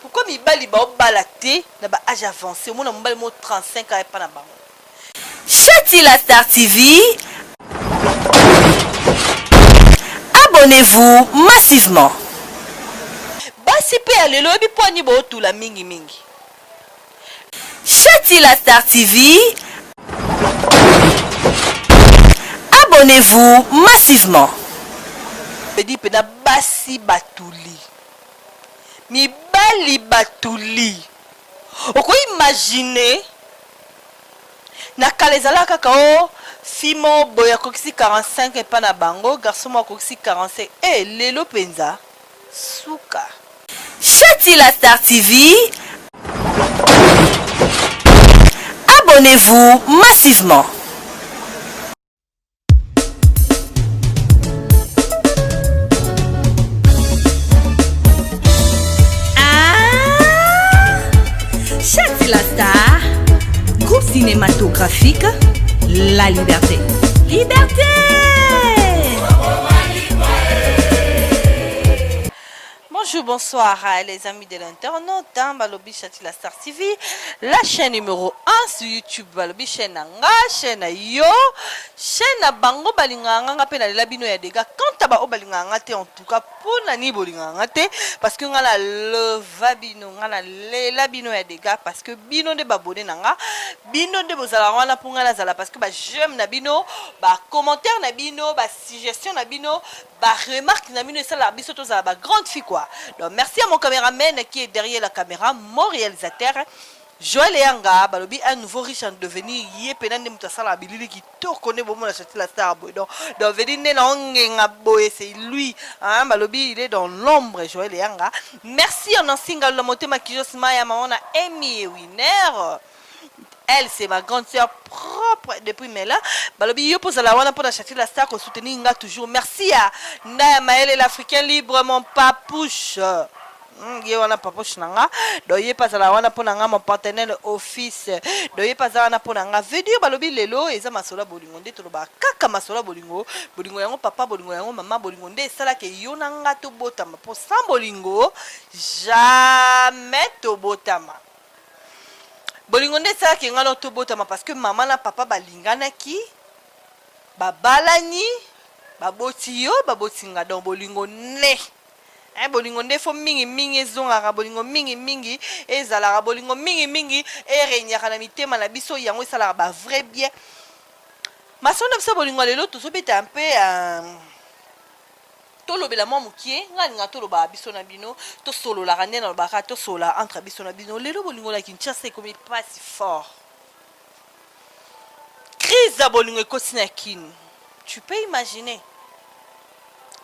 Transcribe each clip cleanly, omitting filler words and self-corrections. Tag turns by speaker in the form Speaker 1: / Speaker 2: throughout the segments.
Speaker 1: Pourquoi mibali bao bala te na ba age avance omona mobali moko 35 ans epa na bango.
Speaker 2: Chatila Star TV Abonnez-vous massivement.
Speaker 1: Basi pe ya lelo oyebi po nini bootula mingi mingi.
Speaker 2: Chatila Star TV Abonnez-vous massivement.
Speaker 1: Pedi pena basi batuli. Mibali batuli. Oko imaginer na kala ezalaka kaka oh fille moko boye akokisi 45 epa na bango, garçon moko akokisi 45 eh lelo penza suka.
Speaker 2: Chatila Star TV Abonnez-vous massivement. Ah Chatila Star, groupe cinématographique La Liberté. Liberté!
Speaker 1: Bonjour, bonsoir les amis de l'internaute, hein, Balobi Chatila Star TV, la chaîne numéro 1 sur YouTube, Balobi chaîne na nga, chaîne na yo, chaîne na bango balingaka nga, nga pe nalela bino ya dégâts. Quant à ba oyo balingaka nga te, en tout cas, pona nini bolingaka nga te? Parce que nga na lova bino, nga na lela bino ya dégâts parce que bino nde ba abonné na nga, bino nde bozalaka wana po nga nazala parce que ba j'aime na bino, ba commentaires na bino, ba suggestions na bino, Ba remarques na bino esalaka biso tozala ba grande fille quoi. Donc merci à mon cameraman qui est derrière la camera, mon réalisateur Joël Eyanga, balobi un nouveau riche en devenir, ye pena nde moto asalaka bilili kitoko nde bomona Chatila Star boye. Donc donc veut dire nde na ongenga boye c'est lui, hein, balobi il est dans l'ombre Joël Eyanga. Merci à Nancy Ngalula Motema Kijos Maya maman na Amy et Winner. Elle c'est ma grande sœur propre depuis Mela. Balobi yo pozala wana pona Chatila Star ko soutenir nga toujours. Merci à Ndaya Maël l'Africain libre mon papouche. Ye wana papouche na nga. Donc ye pazala wana pona nga mon partenaire office. Donc ye pazala wana pona nga. Veut dire balobi lelo eza masolo ya bolingo nde toloba kaka masolo ya bolingo. Bolingo yango papa, bolingo yango mama, bolingo nde esalaka yo na nga tobotama. Po sans bolingo jamais tobotama. Bolingo nde esalaki nga no tobotama parce que maman na papa balinganaki babalani baboti yo baboti nga donc bolingo nde hein, bolingo nde fo mingi mingi ezongaka bolingo mingi mingi ezalaka bolingo mingi mingi eregnaka na mitema na biso yango esalaka ba vrai bien masolo na biso ya bolingo ya lelo tozobeta mpe uh, Tolobela mwa mukie, nga nalinga tolobaka biso na bino, tosololaka nde nalobaka tosolola entre biso na bino. Lelo bolingo na Kinshasa ekomi pasi fort. Crise ya bolingo ekoti na Kin. Tu peux imaginer?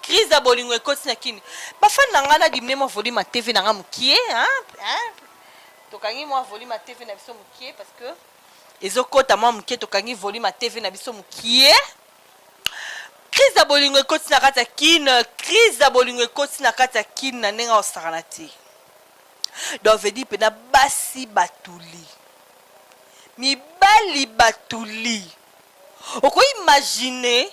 Speaker 1: Crise ya bolingo ekoti na Kin. Ba fan na nga na diminuer mwa volume ya TV na nga mukie, hein? Hein? Tokangi mwa volume ya TV na biso mukie parce que ezokota mwa mukie, tokangi volume ya TV na biso mukie. Crise ya bolingo ekoti na kati ya kin, crise ya bolingo ekoti na kati ya kin na ndenge osakana te. Donc veut dire pena basi batuli. Mibali batuli. Oko imaginer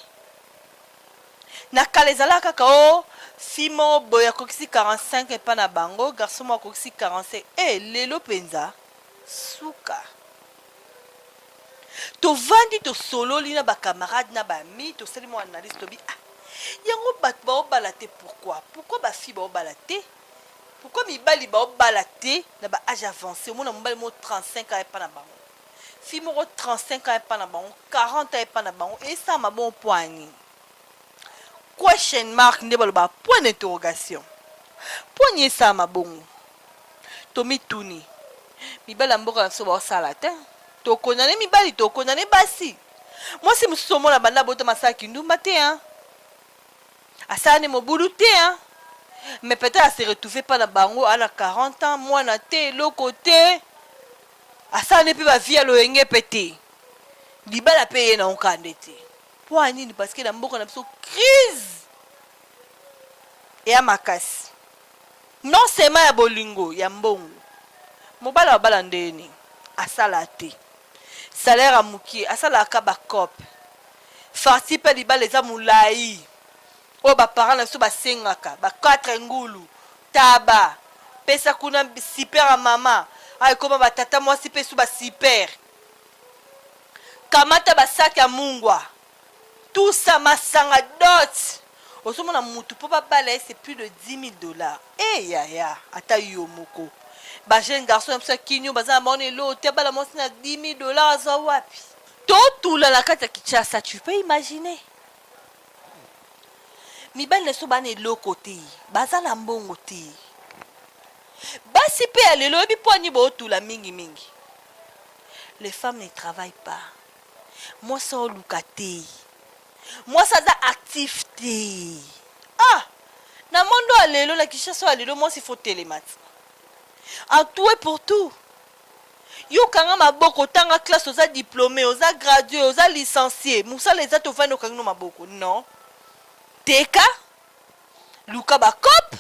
Speaker 1: na kala ezalaka kaka oh fille moko boye akokisi 45 epa na bango, garçon moko akokisi 45 eh lelo penza suka. Tovandi tosololi na ba camarades na ba amis tosali mwa analyse tobi ah yango bato baobala te pourquoi? Pourquoi ba filles baobala te? Pourquoi mibali baobala te na ba age avance? Omona mobali moko 35 ans epa na bango, fille moko 35 ans epa na bango, 40 ans epa na bango, esalama bongo mpo ya nini? Question mark nde baloba point d'interrogation. Mpo nini esalama bongo? Tomituni, mibali ya mboka na biso baosala te? To condamne mibali, to condamne basi? Mwasi mosusu omona banda abotama asala kindumba te hein? Asala nde mobulu te hein? Mais peut-être a se retrouver pa na bango ana 40 ans, mwana te, eloko te. Asala nde pe ba vie ya loyenge pe te. Libala pe eye na kaka nde te. Mpo ya nini? Parce que na mboka na biso crise eya makasi. Non seulement ya bolingo, ya mbongo. Mobali abala ndenge nini? Asala te. Salaire ya mukie, asalaka kaka ba coop. Farci pe libala eza mulayi. Oyo ba parents na biso basengaka, ba quatre ngulu, taba. Pesa kuna super ya mama. Ah, ekoma ba tata mwasi pe su ba super. Kamata ba sac ya mungwa. Tout ça masanga dot. Ozomona mutu po babala ye c'est plus de 10 000 $. Eh yaya, ata yo moko. Ba jeune garçon ya biso ya kinyo baza na bango na eloko te, abala mwasi na 10 000 $, azwa wapi? Totula na kati ya Kinshasa, tu peux imaginer. Mibali na biso bana eloko te, baza na mbongo te. Basi mpe ya lelo, oyebi mpo ani bootula mingimingi? Les femmes ne travaillent pas. Mwasi aoluka te, mwasi aza actif te. Ah, na mondo ya lelo, na Kinshasa ya lelo, mwasi faut telema ti en tout et pour tout. Yo okanga maboko, otanga classe, oza diplômé, oza gradué, oza licencié, mosala eza te, ovandi, okangi no maboko. Non, teka, luka bacope.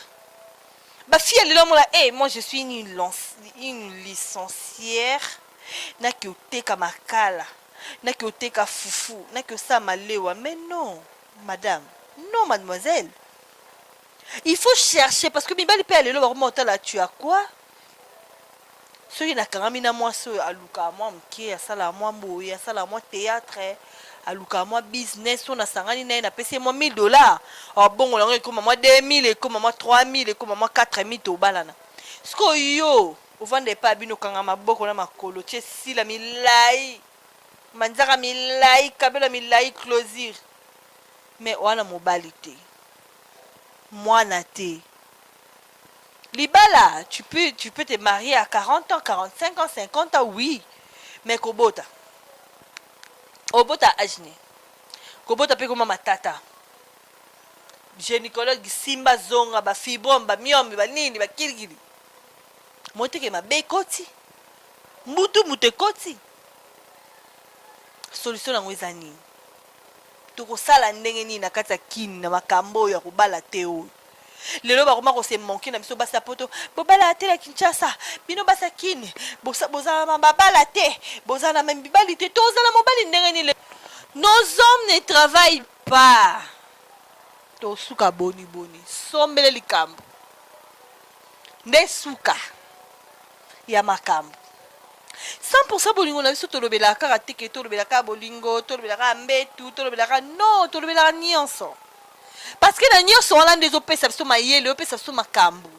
Speaker 1: Bafille ya lelo amola: "Hey, moi je suis une licencière, naki oteka makala, naki oteka fufu, naki osala malewa." Mais non, madame, non, mademoiselle, il faut chercher, parce que mibali mpe ya lelo bakoma otala: "Tu as quoi?" Soki nakangami na mwasi oyo alukaka mwa moke, asalaka mwa boye, asalaka mwa théâtre, alukaka mwa business, oyo nasangani na ye, napesi ye mwa 1000 $, abongola yango, ekóma mwa 2000, ekóma mwa 3000, ekóma mwa 4000, tobalana. Sikoyo yo ovanda epai ya bino, okanga maboko na makolo, tie sila milai, manzaka milai, kabelo milai, closure, mais wana mobali te, mwana te. Libala, tu peux te marier à 40 ans, 45 ans, 50 ans, oui, mais kobota, obota âge ne kobota mpe koma matata, gynécologue, simba zonga, bafibrome, bamyome, banini, bakilikili, moteke mabe ekoti mbutu, mutu ekoti. Solution yango eza nini? Tokosala ndenge nini na kati ya kini na makambo oyo ya kobala te, oyo lelo bakoma kose manquer na biso basi ya Poto? Bobala te na Kinshasa, bino basi ya kini bozala na babala te, bozala na mibali te. Tozala mobali ndenge nini? Nos hommes ne travaillent pas. Tosuka boni boni? Sombele likambo nde suka ya makambo. 100% bolingo na biso, tolobelaka kaka teke, tolobelaka bolingo, tolobelaka mbetu, tolobelaka non, tolobelaka nyonso, parce que na nyonso wana nde ezopesa biso mayele, ezopesa biso makambo.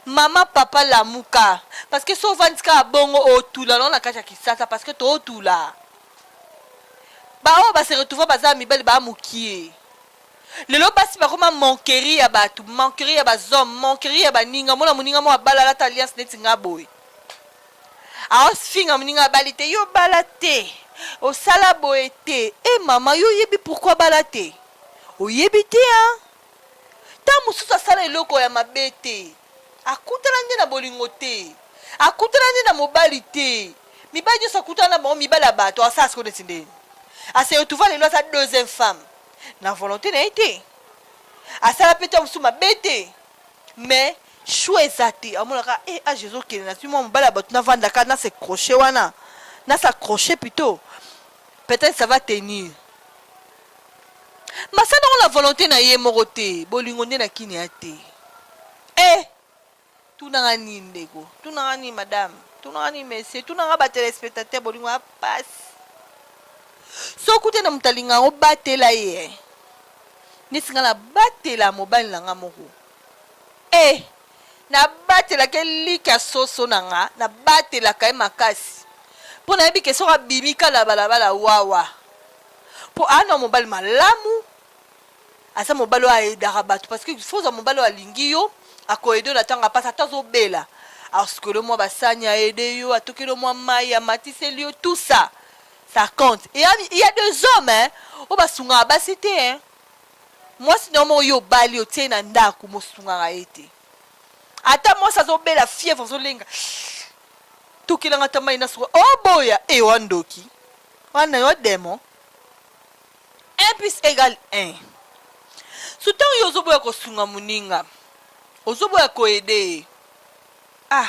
Speaker 1: Mama, papa, lamuka, parce que so ovandi kaka bongo, otula nao na kati ya kisasa, parce que tootula. Baoyo base retrouver baza mibali baa mokie. Lelo basi bakoma moquerie ya bato, moquerie ya bazome, moquerie ya baninga. Mona moninga mo abala, alata alliance neti nga boye, aofinga moninga abali te: "Yo bala te, osala boye te." E mama, yo oyebi pourquoi bala te? Oyebi te a ntango mosusu asala eloko ya mabe te, akutana nde na bolingo te, akutana nde na mobali te. Mibali nyonso akutana na bango, mibali ya bato, asala sikoyo neti ndeni ase retrouver lelo aza deuxième femme na volonté na ye te. Asala mpe ta mosusu mabe te, mais choix eza te. Amonaka e age ezokende, nazwi mwa mobali ya bato, navandaka, nas'accrocher wana, nas'accrocher plutôt, peut-être ça va tenir. Masala yango na volonté na ye moko te. Bolingo nde na kini ya te. E tunanga nini, ndeko? Tunanga nini, madame? Tunanga nini, monsieur? Tunanga batéléspectateur. Bolingo ya pasi. Soki te na moto alingaka, obatela ye neti nga nabatela mobali na nga moko. E nabatelaka eliki ya soso na nga, nabatelaka ye makasi, mpo nayebi ke soki abimi kala balabala wawa, mpo aa na mobali malamu, aza mobali oyo aaidaka bato, parce que faut oza mobali oyo alingi yo, akoaider yo na ntango apasi. Ata azobela, asukoli mwa basani, aaider yo, atokeli mwa mai, amatiseli yo, tout ça, ça compte. Et il y a des hommes, hein, oyo basungaka basi te, hein. Mwasi na yo moko, yo obali, otie na ndako, mosungaka ye te. Ata mwasi azobela fièvre, azolenga: "Tokelanga ata mai na suka." Oboya e wa ndoki wana, yo démon. 1 plus égale 1. So ntango yo ozoboya kosunga moninga, ozoboya koaider ye, ah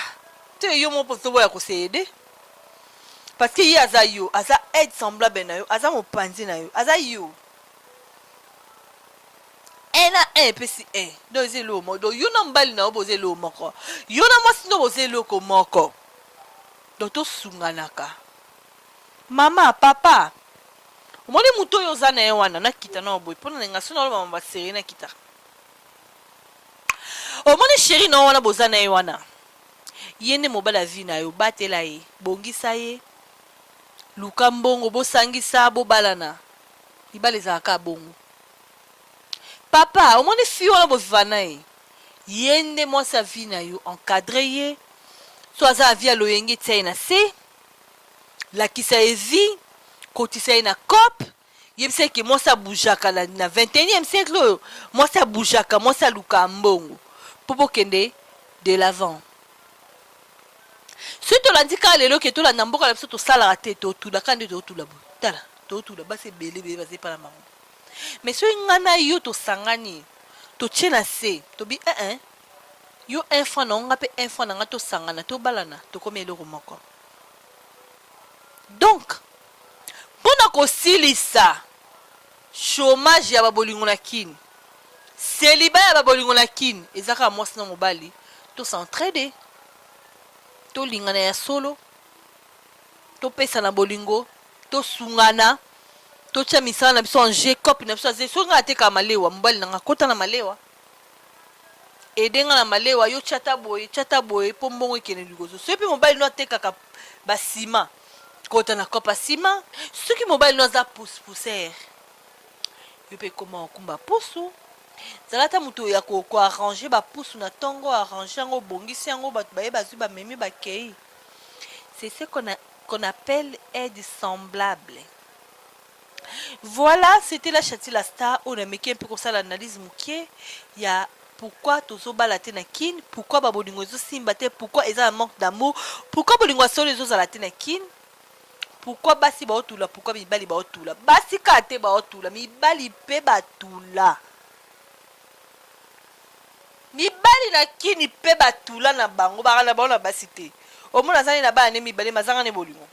Speaker 1: te, yo moko ozoboya kos'aider, parce que ye aza yo, aza aide semblable na yo, aza mopanzi na yo, aza yo. 1 na 1 epesi 1, donc eza eloko moko. Donc yo na mobali na yo boza eloko moko, yo na mwasi no boza eloko moko. Donc tosunganaka. Mama, papa, omoni moto oyo oza na ye wana, nakita na boye mpona na nga so naloba mama serie, nakita. Omoni chéri na yo wana, boza na ye wana, ye nde mobali ya vie na yo. Batela ye, bongisa ye, luka mbongo, bosangisa, bobalana. Libala ezalaka bongo. Papa, omoni fille wana boviva na ye, ye nde mwasi ya vie na yo. Encadre ye. So aza na vie ya loyenge, tia ye na se, lakisa ye vie, kotisa ye na cope, yebisa ye ke mwasi abougeaka na 21e siècle oyo. Mwasi abougeaka, mwasi alukaka mbongo mpo bokende de l'avant. Soki tolandi kaka lelo ke tolanda mboka na biso, tosalaka te, totulaka nde totula boye. Tala, totula basi ebele ebele baza epa na bango. Mais soki ngai na yo tosangani, totie na se, tobi eh, yo un franc na nga mpe un franc na nga, tosangana, tobalana, tokomi eloko moko. Donc mpona kosilisa chômage ya babolingo na Kini, célibat ya babolingo na Kini, eza kaka mwasi na mobali tos'entraide, tolingana ya solo, topesana bolingo, tosungana, totia misala na biso en jeu, cope na biso aze. Soki ngai atekaka malewa, mobali na nga kota na malewa, aide nga na malewa. Yo tiata boye, tiata boye mpo mbongo ekende liboso. Soki mpe mobali no atekaka basima, kota na cope nsima. Soki mobali no aza pousse-pousseur, yo mpe koma okumba pusu. Zala ata moto ya koarranger bapusu na ntongo, arrange yango, obongisi yango, bato baye, bazwi, bamemi, bakei. C'est ce qu'on appelle aide semblable. Voilà, c'était la Chati la Star oyo nameki mpe kosala analyse moke ya pourquoi tozobala te na Kine, pourquoi babolingo ezosimba te, pourquoi eza na manque d'amour, pourquoi bolingo ya solo ezozala te na Kine, pourquoi basi baotula, pourquoi mibali baotula. Basi kaka te baotula, mibali mpe batula. Mibali na Kini mpe batula na bango, baka na bango na basi te. Omona azali na bana ne mibale, mazanga ne bolingo,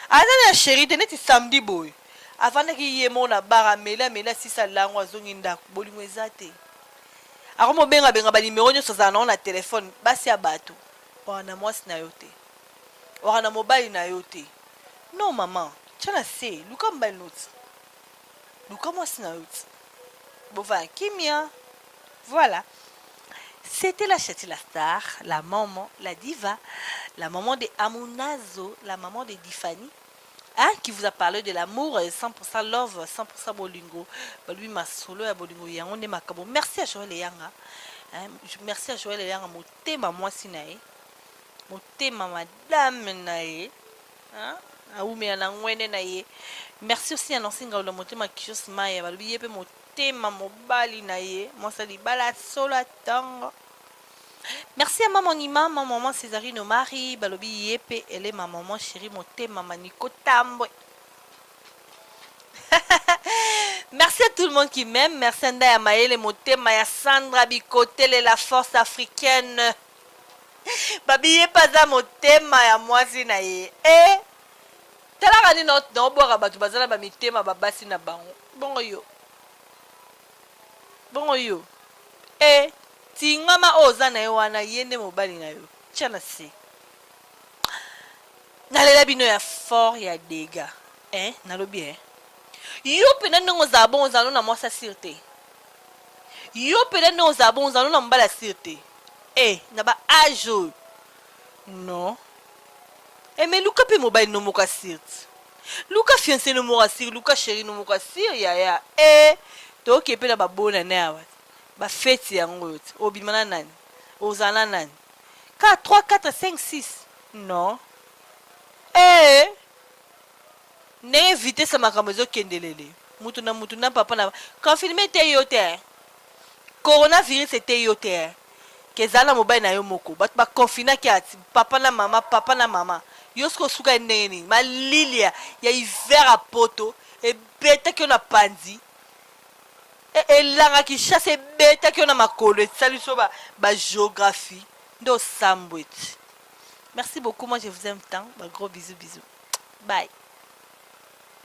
Speaker 1: aza na chéri te. Neti samedi boye, avandaki ye moko na bar, ameli, ameli, asisa lango, azongi ndako, bolingo eza te. Akomobengabenga banimero nyonso azala nango na telefone, basi ya bato. Waka na mwasi na yo te, waka na mobali na yo te. Non mama, tya na se, luka mobali noti, luka mwasi na yo ti, bovanda kimia. Voilà, c'était la Chati la Star, la maman, la diva, la maman de Amunazo, la maman de Difani, hein, qui vous a parlé de l'amour, 100% love, 100% bolingo. Balobi masolo ya bolingo yango nde makambo. Merci à Joël Eyanga, hein, merci à Joël Eyanga, motema mwasi na ye, motema madame na ye, hein, awumela na ngwene na ye. Merci aussi à Nancy Ngaula, motema Kios Maya, balobi ye mpe motema mobali na ye, mwasi libala solo ntongo. Merci à maman Nima, ma maman Césarine Omari, balobi ye mpe elle est ma maman chérie, motema Maniko Tambwe. Merci à tout le monde qui m'aime. Merci à Ndaya Maele, motema ya Sandra Bikotele, la force africaine. Babi ye mpe aza motema ya mwasi na ye. E talaka nini naobwaka bato baza na bamitema babasi na bango. Bongo yo, bongo yo e tingama oyo oza na ye wana, ye nde mobali na yo, tia na se. Nalela bino ya fort ya dega, eh, nalobi eh. Yo mpena ndenge ozala bongo, ozala no na mwasi asire te. Yo mpena ndenge ozala bongo, ozala no na mobali asire te. E na ba age oyo, non e, mais luka mpe mobali no moko asire ti, luka fiancé no moko asire, luka chéri no moko asire, yaya. E toke mpe na babonane awa, bafeti yango oyo ti obima na nani, ozala na nani, ka 3 4 5 6, non e ndenge vitesse ya makambo ezokendelele, mutu na mutu na papa na confinement te, yo te, coronavirus ete yo te, ke ezala na mobali na yo moko. Bato baconfinaki ati papa na mama, papa na mama. Yo soki osuka ye ndenge nini, malili ya hiver ya poto ebetaki yo na panzi, elanga Kinshasa ebetaki yo na makolo, esali so bagéographie nde osambwe ti. Merci beaucoup, moi je vous aime tant. Ba gros bisous, bisous, bye.